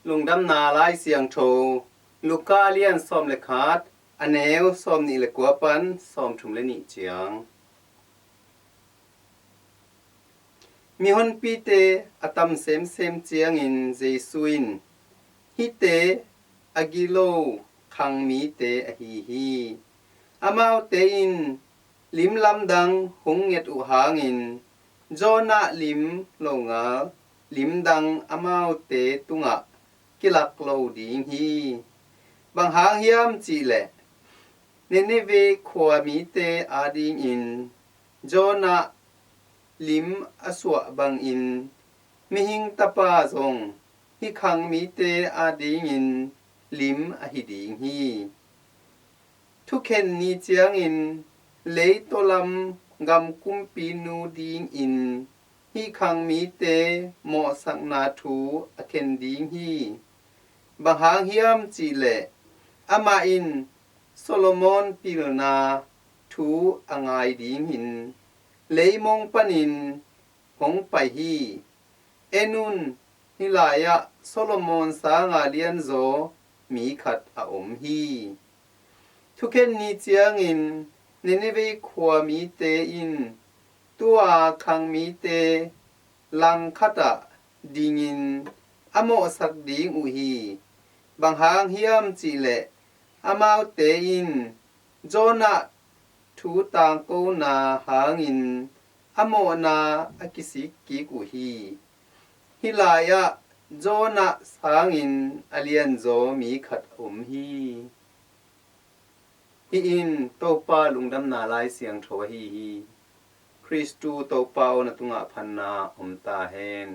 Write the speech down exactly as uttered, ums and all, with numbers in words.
Lungdamna Lai Siangtho, Luka lian sawm le khat, a neu sawm nih le kua pan sawm thum le nih ciang. Mihonpite a tam semsem ciangin Jesu in, "Hihte a gilo khang mite ahi hi. Amaute in lim lamdang hong nget uh hangin Jonah lim longal limdang amaute tungah kilak lo ding hi. Bang hang hiam cihleh, Nineveh khua mite adingin Jonah lim a suah bangin Mihing Tapa zong hih khang mite adingin lim ahi ding hi. Thukhen ni ciangin leitaw lam gam kumpinu dingin hih khang mite mawhsakna thu a khen ding hi. Bang hang hiam cihleh, amah in Solomon pilna thu a ngai dingin leimong panin hong pai hi. En un, hih lai-ah Solomon sanga lianzaw mi khat a om hi." Thukhen ni ciangin Nineveh khua mite in tua khang mite langkhat ah dingin a mawhsak ding uh hi. Bang hang hiam cihleh, amaute in Jonah thu tangkona hangin a mawhna a kisik kik uh hi. Hih lai-ah Jonah sangin a lianzaw mi khat a om hi. Hih in Topa Lungdamna Lai Siangtho ahi hi. Khristu Topa aw, na tungah phatna om ta hen.